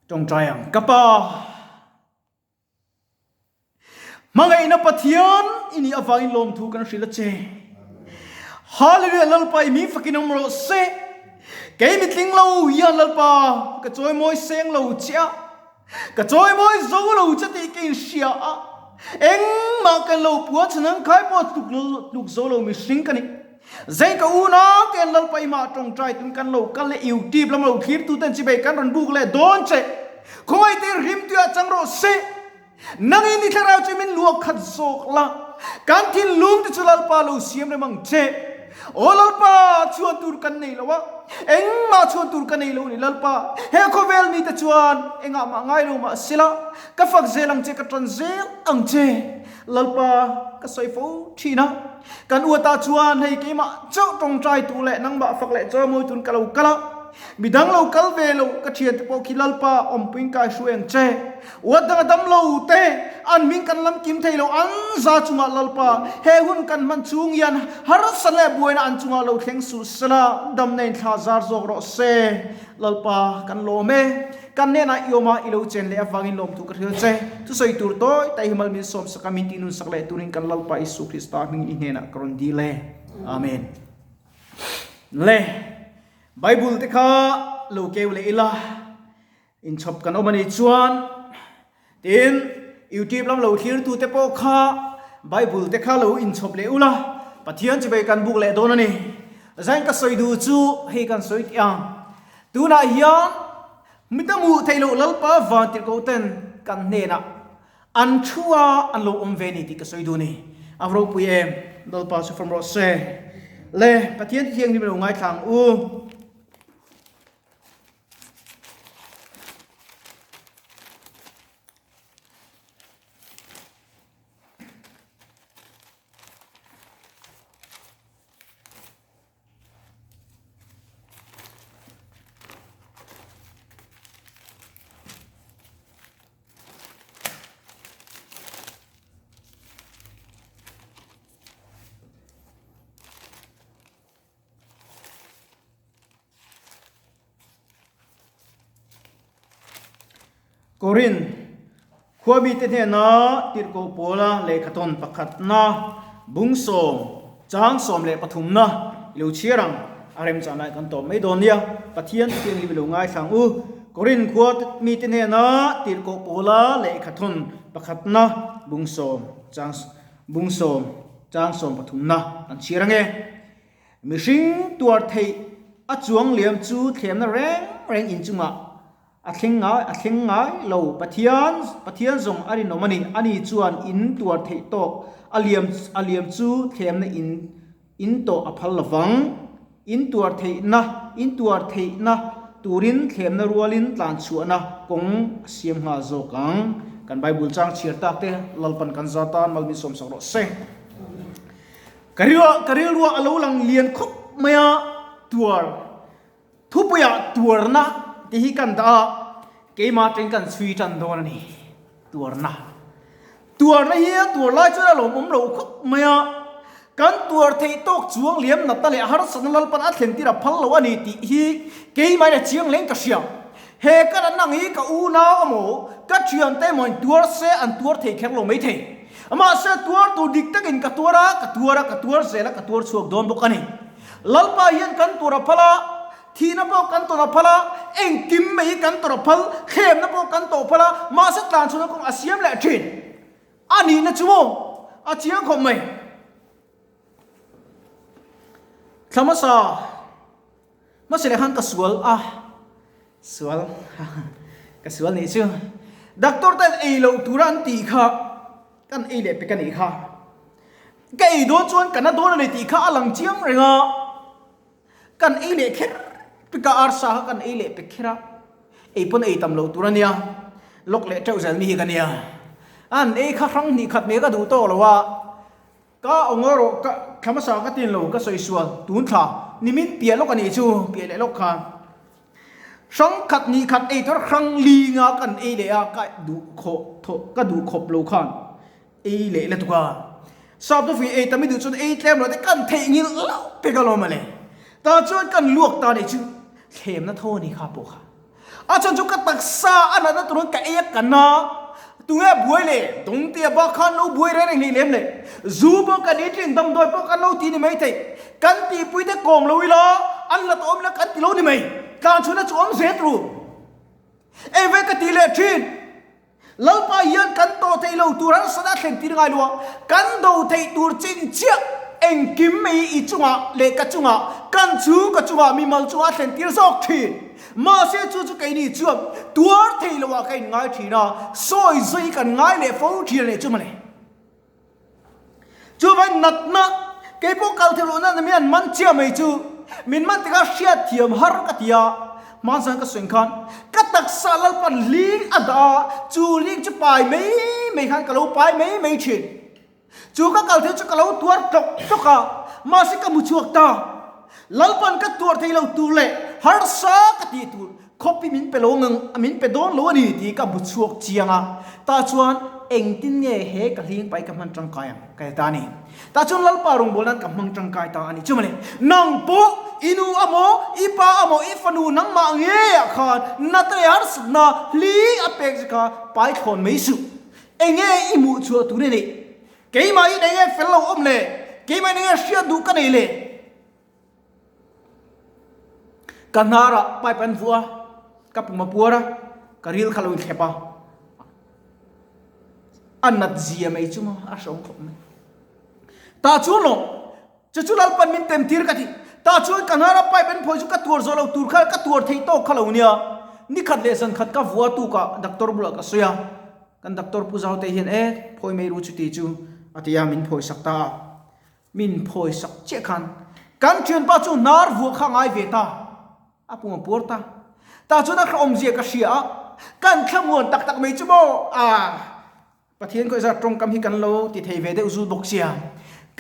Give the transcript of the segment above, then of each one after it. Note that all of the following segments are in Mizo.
Tawngtai ang ka pa. Hmangaihna Pathian i nih avangin lawmthu kan hrilh a che. Hallelujah Lalpa i min fakin awm rawh se. Kei mitling lo hian Lalpa ka chawimawi seng lo che a, ka chawimawi zo lo che tih ka inhria a, engmah kan lo puan chhan ang khai pawh tluk tluk zo lo mihring ka ni. Zei ka unau te an Lalpa i mah tawngtai tun kan lo kal leh YouTube lam lo thlir tu ten chibei kan rawn buk leh dawn che. Khawngaih te rimtuiah chang rawh se. Nangin i thlarau chu min luak khat zawk la, kan thinlung te chu Lalpa lo siam rem ang che. Aw Lalpa, chhuan tur kan nei lo a, engmah chhuan tur ka nei lo ni Lalpa, he khawvel mite chuan engah mah ngai lo mah sela, ka fak zel ang che, ka tan zel ang che. Lalpa, ka sawi fo thin a, kan uatah chuan hei keimah chauh tawngtai tur leh nangmah fak leh chawimawi turin ka lo kal a, midang lo kal ve lo ka thiante pawh khi Lalpa awmpuiin kai hruai ang che. Uat dang a dam lo te, an hming kan lam kim thei lo an za chungah Lalpa, he hun kan hman chung hian harsa leh buaina an chungah lo thleng suh sela, damna in thla zar zawk rawh se. Lalpa, kan lawm e. Kan hnenah i awm a, i lo chen leh avangin lawmthu ka hrilh che. Thusawi tur tawi tai hi mal min sawm sak a, min tihnun sak leh turin kan Lalpa Isu Krista hmingin i hnenah ka rawn dil e. Amen. Le, Bible te kha lo keu leh ila, inchhawp kan awm a nih chuan, tin, YouTube lam lo thlirtu te pawh kha Bible te kha lo inchhawp leh ula, Pathian chubei kan buk leh dawn a ni. Zain ka sawi duh chu hei kan sawi tih ang. Tunah hian mita hmuh theih loh Lalpa vantirhkoh ten kan hnenah an thu a an lo awm ve ni tih ka sawi duh ni. A va ropui em? Lalpa chu fam rawh se. Le Pathian thianghlim lo ngaithla ang u. Korin khua mite hnena tirhkoh pawla lehkhathawn pakhatna bungsawm chang 13na i lo chhiar ang. A remchang lai kan tawp mai dawn nia. Pathian thianghlim i lo ngaithla ang u. Korin khua mite hnena tirhkoh pawla lehkhathawn pakhatna bungsawm chang bungsawm chang 13na kan chhiar ang e. Mihring tuar theih a chuang liam chu thlemna reng reng inchungah a thleng ngai a thleng ngai lo. Pathian Pathian zawng a rinawm a ni. Ani chuan in tuar theih tawk a liam a liam chu thlemna in in tawh a phal lovang. In tuar theihna in tuar theihna turin thlemna rualin tlan chhuahna kawng a siam nghal zawk ang. Kan Bible chang chhiar tak te Lalpan kan za tan mal min sawmsak rawh se. Ka rilruah ka rilruah a lo lang lian khawp mai a, tuar thupuiah tuarna tih hi kan dah a, keimah atangin kan chhui tan dawn a ni, tuarna. Tuarna hi a tuar lai chuan a lawmawm lo khawp mai a, kan tuar theih tawk chuang liam natna leh harsatna Lalpan a thlen tir a phal lo a ni tih hi keimahin a chiang leng ka hria. He ka natna ang hi ka unau emaw ka thiante emaw in tuar se an tuar thei kher lo maithei. Mahse tuar tur dik takin ka tuar a, ka tuar a, ka tuar zel a, ka tuar chhuak dawn bawk a ni. Lalpa hian kan tur a phal a, thihna pawh kan tawn a phal a, engkim mai hi kan tawn a phal, thlemna pawh kan tawh phal a, mahse tlan chhunna kawng a siam leh thin. A nihna chu maw? A chiang khawp mai. Thla hmasa, hmasa leh khan ka sual a, sual, ka sual nih chu. Doctor ten ei loh tura an tih kha kan ei leh pek a nih kha. Ka ei dawn chuan ka na dawn a ni tih kha a lang chiang reng a, kan ei leh kher pek a, arsa kha kan ei leh pek kher a, ei pawn ei tam loh tur a nia, lawk leh teuh zel mi hi ka nia. An ei kha hrang hnih khat mai ka duh tawk lo a. Ka aw erawh ka thla hmasa ka tin lo ka sawi sual tun thla nimin piah lawk a nih chu piah leh lawk khan hrang khat hnih khat ei tur hrang li nga kan ei leh a ka duh khawh thawh ka duh khawp lo khan ei leh la tuk a sap te fui ei tam i duh chuan ei tlem lo te kan theih ngil loh pek alawm a le tah chuan kan luak ta nih chu thlemna thaw a ni kha pawh kha. A chhan chu ka taksa a natna turin ka ei a ka na. Tunge buai le? Dawngtea bak khan lo buai reng reng hlei lem le. Zu pawh kan ei thin, damdawi pawh kan lo ti ni mai thei. Kan tihpui te kawm lo ila, an la tawh awm ila kan ti lo ni mai. Tlanchhuahna chu awm zel tur. Engveng ka ti leh thin. Lalpa hian kan tawh theih lo tur harsatna a thlen tir ngai lo a, kan do theih tur chin chiah engkim mai i chungah leh ka chungah, kan chhungkaw chungah mimal chungah a thlen tir zawk thin. Mahse chu chu keini chuan tuar thei loah ka inngai thin a, sawi zui kan ngai leh fo thin a nih chu mawle. Chuvang natna, kei pawh kal theih lohna na mi an man chiah mai chu min man tikah hriatthiam har ka ti a, hmanzan ka sawi khan ka taksa Lalpan hling a dah a, chu hling chu pai mai mai khan ka lo pai mai mai thin. Chu ka kal theih chu ka lo tuar tlawk tlawk a, mahse ka hmu chhuak ta. Lalpan ka tuar thei lo tur leh harsa ka tih tur Khawpi min pe lo ngang min pe dawn lo a ni tih ka hmu chhuak chiang a, tah chuan engtin nge he ka hling pai ka hman tangkai ang ka ti ta a ni. Tah chuan Lalpa rawngbâwl nan ka hmang tangkai ta a ni. Chu mawle, nang pawh i nu amaw, i pa amaw, i fanu nangmah ngeiah khan nata leh harsatna hling a pek che kha pai thlawn mai suh. Enge i hmuh chhuah tur i neih? Keimahin enge fel lo awm le? Keimahin enge hriat duh ka nei le? Ka hnarah pipe an vuah a, ka pum a puar a, ka ril kha lo inthlep a, a nat zia mai chu maw a hrehawm khawp mai. Tah chuan lawm, chu chu Lalpan min tem tir ka ti. Tah chuan ka hnarah pipe an phawi chu ka tuar zawh lo tur kha ka tuar theih tawk kha lo nia. Ni khat leh zan khat ka vuah tukah doctor bulah ka sawi a, kan doctor Pu Zaute hian e phawi mai ru chuti chu a ti a, min phawi sak ta a. Min phawi sak chiah khan kan thianpa chu hnar vuah kha ngai ve ta, a pum a puar ta. Tah chuan a hrehawmzia ka hria a, kan thlamuan tak tak mai chu maw a Pathian khawi zat tawngkam hi kan lo ti thei ve deuh zul bawk sia.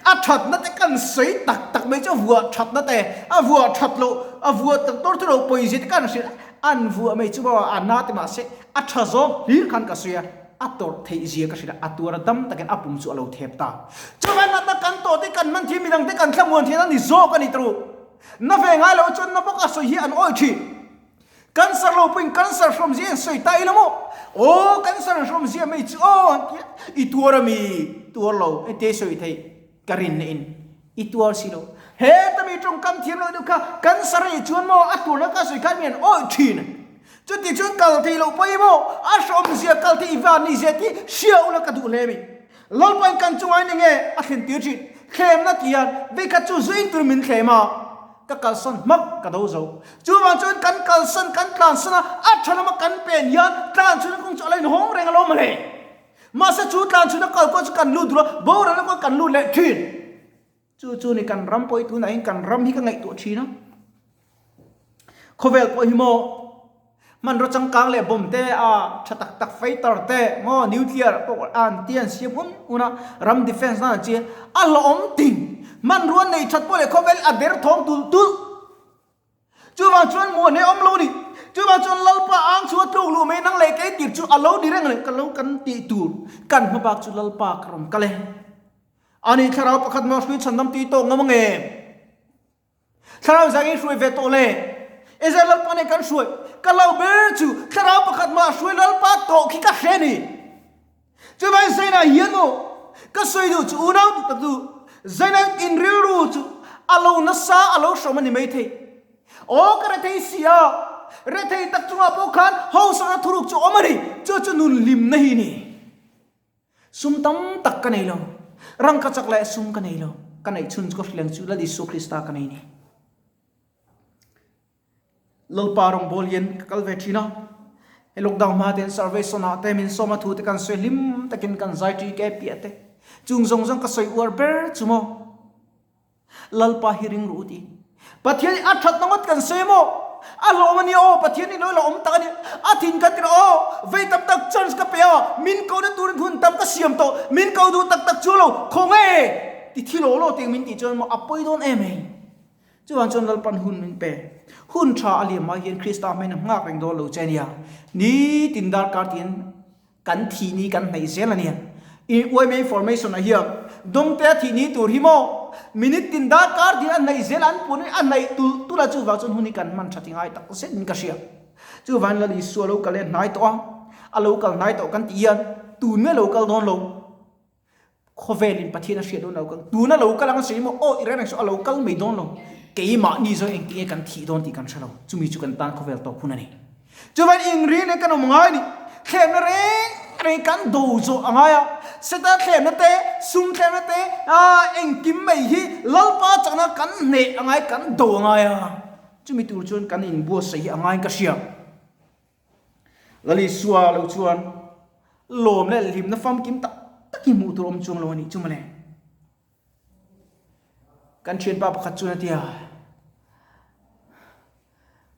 A thatna te kan sawi tak tak mai chu a vuah thatna te, a vuah that loh, a vuah tak tawr chu lo pawizia te kan hrilh a, an vuah mai chu maw a na te mahse a tha zawng hlir khan ka sawi a. A tawrh theih zia ka hrilh a, a tuar a dam takin a pum chu a lo thep ta. Chuvang natna kan tawh te kan hman thiam midang te kan thlamuan thian a ni zawk a ni tawh. Na ve ngai lo chuan na bawk a sawi hi an awih thin. Cancer lo pawhin cancer hrawm zia an sawi ta ila maw? Aw cancer hrawm zia mai chu aw an ti a, i tuar a mi? Tuar lo, engtia i sawi theih? Ka rinna in i tuar si lo. Heta mi tawngkam thiam loh deuh kha cancer a nih chuan maw a tuarna ka sawi khan mi an awih thin. Chuti chuan kal thei loh pawh i maw a hrawmzia kal thei i van ni zia tih hria ula ka duh hle mi. Lalpain kan chunga in enge a thlen tir thin. Thlemna ti hian veikhat chu zuin tur min thlem a, ka kalsan hmak ka do zo. Chuvang chuan kan kalsan kan tlansan a, a tha lama kan pen hian tlanchhunna kawng chu a la inhawng reng alawm mawle. Mahse chu tlan chhuna kal kawng chu kan lut ru a, boralna kawng kan lut leh thin. Chu chu ni kan ram pawh hi tunah hian kan ram hi ka ngaihtuah thin a. Khawvel pawh hi maw hmanraw changkang leh bomb te a tha tak tak fighter te maw nuclear pawh an ti an siam un un a, ram defence nan an chi a, a hlawhawm ting. Hmanrua nei that pawh leh khawvel a derthawng tulh tulh. Chuvang chuan muan he awm lo ni. Chuvang chuan Lalpa ang chu a tluk luh mai nang leh kei tir chu a lo ni reng le ka lo kan tih tur kan hma bak chu Lalpa ka rawn kal e. Ani thlarau pakhat maw hrui chhan dam tui tawk ngam ange. Thlarau zangin hruai ve tawh le. Ezra Lalpa nen kan hruai. Ka lo ber chu thlarau pakhat mah hruai Lalpa tawh khi ka hre ni. Chuvang Zaina hian maw ka sawi duh chu unau duh tak duh Zaina in rilru chu a lo nasa a lo hrawm a ni maithei. Aw ka rethei si a, rethei tak chungah pawh khan hausakna thuruk chu awm a ni, chu chu nun hlimna hi a ni. Sum tam tak ka nei lo, rangka chak leh sum ka nei lo, ka neih chhun chu ka hrileng chu Lal Isua Krista ka nei ni. Lalpa rawngbâwl hian ka kal ve ṭhin a, he lockdown hma te hian survey sawnah te min sawm a thu te kan sawi hlim takin kan zai ṭi ke piah te chung zawng zawng ka sawi uar ber chu maw Lalpa hi ring ru ti Pathian hi a ṭhat na ngawt kan sawi maw a hlawm a nia aw Pathian hi lo la awm tak a nia a thin kan ti rawh aw vei tam tak chance ka pe a min ko na turin hun tam ka siam tawh min ko duh tak tak chu lo khawnge ti thi law law tiang min tih chuan maw a pawi dawn em em. Chuvang chuan Lalpan hun min pe. Hun tha a liam mai hian Krista hmeiin a nghak reng dawn lo che a nia. Nitin darkar tiin kan thih ni kan hnaih zel a nia. I yma information ah hian Dawngtea thih ni tur hi maw minute tin darkar tiin a hnaih zel an pun a hnaih tulh tulh a chuvang chuan hun hi kan hman tha ti ngai tak zet in ka hria. Chuvangin Lal Isua lo kal e hnai tawh a, a lo kal hnai tawh kan tih hian tun nge lo kal dawn lo? Khawvelin Pathian a hriat dawn lo kal. Tuna lo kal ang a sawi maw? Aw i reng reng saw a lo kal mai dawn lo. Keimahni zawng engtin nge kan thih dawn tih kan hre lo. Chumi chu kan tan khawvel tawp hun a ni. Chuvan inrin in kan awm ngai a ni. Thlemna reng reng kan do zawh a ngai a. Seta thlemna te, sum thlemna te, engkim mai hi Lalpa chakna kan hneh a ngai, kan do a ngai a. Chumi tur chuan kan inbuatsaih hi a ngaiin ka hria. Lalisua lo chuan lawm leh hlimna famkim tak tak hi hmuh tur awm chuang lo a nih chu mawle. Kan thianpa pakhat chuan a ti a,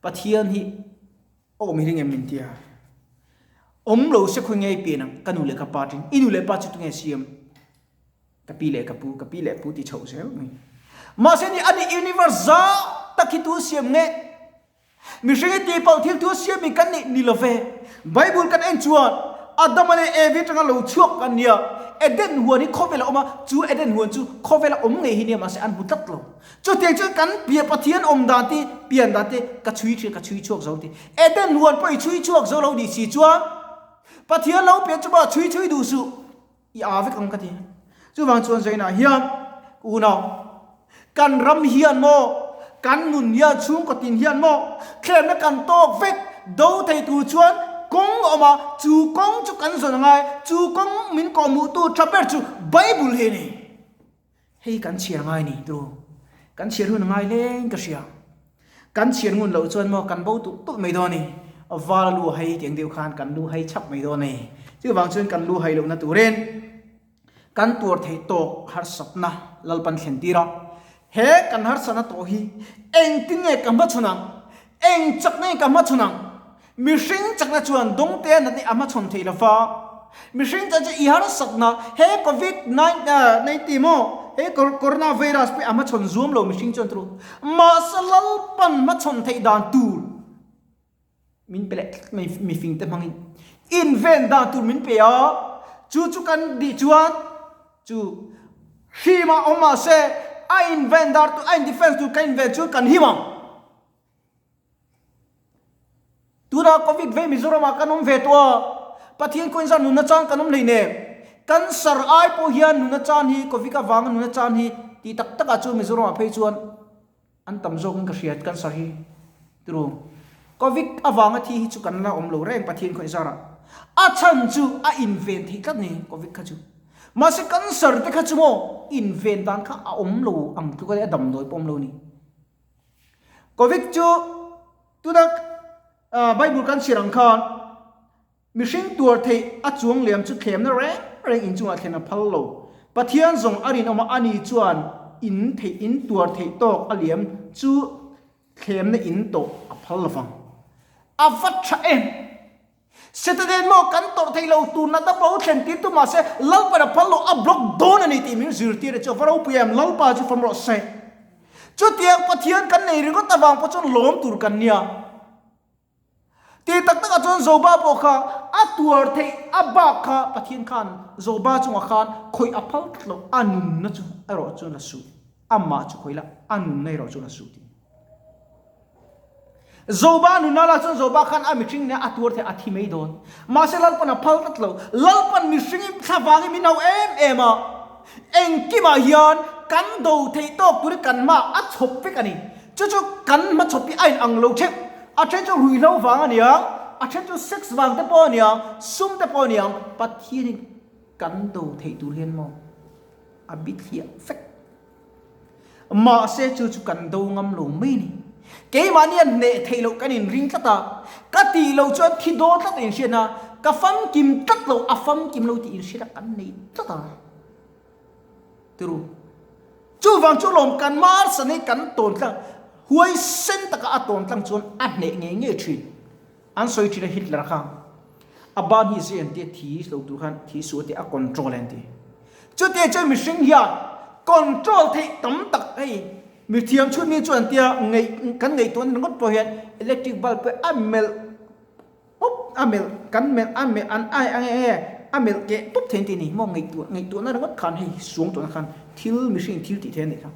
Pathian hi awm hi ring em min ti a, awm lo se khawi ngei pian ang ka nu leh ka pa ṭin, i nu leh pa chu tunge siam? Ka pi leh ka pu, ka pi leh pu ti chhoh zel mai. Mahse ni ani universe zau tak hi tu siam nge? Mihring hi tihpalh thil thu siami kan nih ni lo ve. Bible kan en chuan Adama leh Evi atanga lo chhuak kan nia. Eden huan hi khawvel a awm a, chu Eden huan chu khawvel a awm ngei hi nia mahse an hmu tlat lo. Chutiang chuan kan piah Pathian awm dan te, pian dan te ka chhui thin, ka chhui chhuak zo ti. Eden huan pawh i chhui chhuak zo lo nih si chuan Pathian lo pian chu maw chhui chhui duh suh. I aa vek ang ka ti. Chuvang chuan Zainah hian unau kan ram hian maw, kan nun hian chhungkaw tin hian maw thlemna kan tawk vek do thei tur chuan kawng a awm a, chu kawng chu kan zawn a ngai, chu kawng min kawhhmuhtu tha ber chu Bible hi a ni. Hei kan chhiar ngai ni turu. Kan chhiar hun a ngai leng ka hria. Kan chhiar ngun loh chuan maw kan bo tulh tulh mai dawn ni. Val a lu a hei tiang deuh khan kan lu hei chhap mai dawn ni. Chuvang chuan kan lu hei lohna turin kan tuar theih tawk harsatna Lalpan thlen tir a. He kan harsatna tawh hi engtin nge ka hmachhawn ang? Eng chak nge ka hmachhawn ang? Mihring chakna chuan dawngte natna a hmachhawn thei lo va, mihring chakna chu i harsatna he covid 19 maw he corona virus pawh a hmachhawn zuam lo mihring chuan turu mahse Lalpan hmachhawn theih dan tur min pe leh tlat mai mifing te hmangin inven dan tur min pe a, chu chu kan tih chuan chu hrim ah awm mahse a inven dar tur a in defense tur kan inven chuan kan him ang. Tunah Covid vei Mizoramah kan awm ve tawh a, Pathian kawin zan nunna chan kan awm hleinem. Cancer ai pawh hian nunna chan hi Covid avanga nunna chan hi tih tak takah chuan Mizoramah phei chuan an tam zawkin ka hria cancer hi turu. Covid avanga thi hi chu kan la awm lo reng Pathian kawin zarah. A chhan chu a inven theih tlat ni Covid kha chu. Mahse cancer te kha chu maw inven dan kha a awm lo ang tluk a ni a damdawi pawh awm lo ni. Covid chu tuna Bible kan chhiar ang khan mihring tuar theih a chuang liam chu thlemna reng reng inchungah thlen a phal lo. Pathian zawng a rinawm a, ani chuan in theih in tuar theih tawk a liam chu thlemna in tawh a phal lovang. A va tha em! Saturday maw kan tawrh theih lo tur natna bo thlen tir tu mahse Lalpan a phal lo a block dawn a ni tih min zirtir a chu a va ropui em Lalpa chu fam rawh se. Chutiang Pathian kan nei ringawt avang pawh chuan lawm tur kan nia. Tih tak takah chuan Zoba pawh kha a tuar theih a bak kha Pathian khan Zoba chungah khan khawih a phal tlat lo a nunna chu erawh chuan a suh amah chu khawih la a nunna erawh chuan a suh tih. Zoba nuna lah chuan Zoba khan a mihring nia a tuar theih a thi mai dawn. Mahse Lalpan a phal tlat lo. Lalpan mihring i thla vangin min hau em em a. Engkimah hian kan do theih tawk turin kan hma a chhawp vek a ni. Chu chu kan hma chhawp hi a in ang lo theuh. A then chu ruihhlo vang a nia, a then chu sex vang te pawh a nia, sum te pawh a nia. Pathianin kan do theih tur hian maw a bithliah vek. Mahse chu chu kan do ngam lo mai ni. Keimahni a hneh theih loh kan inring tlat a, ka tih loh chuan thi dawn tlat a inhriat a, ka famkim tlat lo, a famkim lo tih inhriat a kan nei tlat a. Tiru. Chuvang chu lawm kan Marsan hi kan tawn tlang, huaisen taka a tawn tlang chuan a hneh ngei ngei thin. An sawi thin a Hitler kha a ban hi zui an ti a thi lo tur khan thi suh a ti a control an ti. Chutia chuan mihring hian control theih tam tak hei mithiam chhun mi chu an tia ngaih kan ngaihtuah na ringawt pawh hian electric bulb pawh a melh pup a melh kan melh a melh an ai ang e a melh keh pup thei an ti a ni maw ngaihtuah ngaihtuahna ringawt khan hei suang tawhna khan thil mihring thil tih theih a nih kha.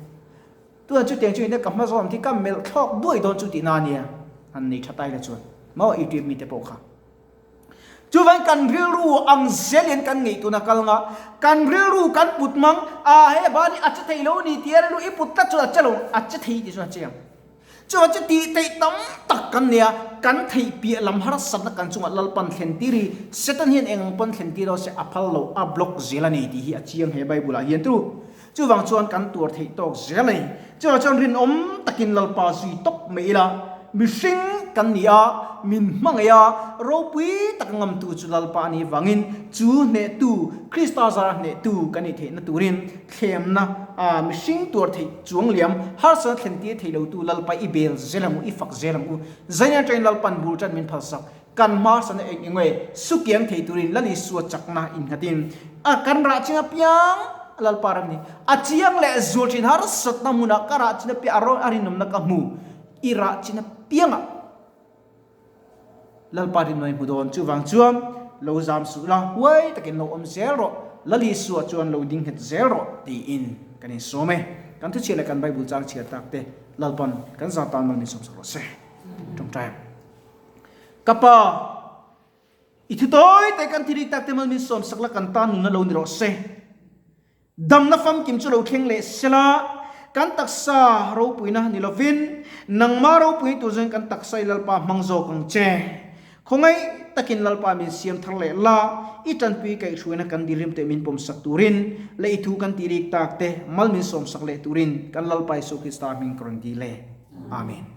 Tunah chutiang chu ina ka hma zawm hi ka melh thlawk duai dawn chu tihna a nia, han nei tha tai la chuan. Maw YouTube mite pawh kha. Chuvangin kan rilru ang zelin kan ngaihtuahna kal nga, kan rilru kan put mang, a he ba ni a che thei lo ni tia rilru i put tlat chuan a che lo, a che thei tih chuan a che ang. Chuvang chu tih theih tam tak kan nei a, kan theih piah lam harsatna kan chungah Lalpan thlen tir hi Satan hian eng ang pawn thlen tir lo se a phal lo, a block zel a ni tih hi a chiang he Bible ah hian turu. Chuvang chuan kan tuar theih tawk zel a ni. Chuvang chuan rinawm takin Lalpa zui tawp mai ila, mihring kan ni a, min hmangaih a, ropui taka ngamtu chu Lalpa a nih vangin chu hnehtu, Krista zara hnehtu kan nih theihna turin thlemna a mihring tuar theih chuang liam harsatna thlentir thei lotu Lalpa i bel zel ang u, i fak zel ang u. Zaina atangin Lalpan bul tan min phalsak. Kan hmasana eng eng nge sukiang thei turin Lal Isua chakna innghatin a kan rah chin apiang Lalpa ram ni. A chiang leh zual thin harsatna hmunah ka rah chin apiang a rawn a rinawmna ka hmu i rah chin apiangah Lalpa rinawm i hmu dawn. Chuvang chuan lo zam suh la, huai takin lo awm zel rawh, Lal Isua chuan lo ding nghet zel rawh tiin kan insawm e. Kan thuchhiah leh kan Bible chang chhiar tak te Lalpan kan zah tan mal min sawmsak rawh se. Tawngtai. Ka pa, i thu tawi te kan thil tak te mal min sawm sak la kan tan nunna lo ni rawh se. Damna famkim chu lo thleng leh sela, kan taksa ropuina ni lovin nangma ropui tur zawngin kan taksa i Lalpa hmang zawk ang che. Khawngaih takin Lalpa min siam thar leh la, i tanpui kaihhruaina kan dirim te min pawm sak turin leh i thu kan tih rik tak te mal min sawm sak leh turin kan Lalpa Isua Krista hming ka rawn dil e. Amen.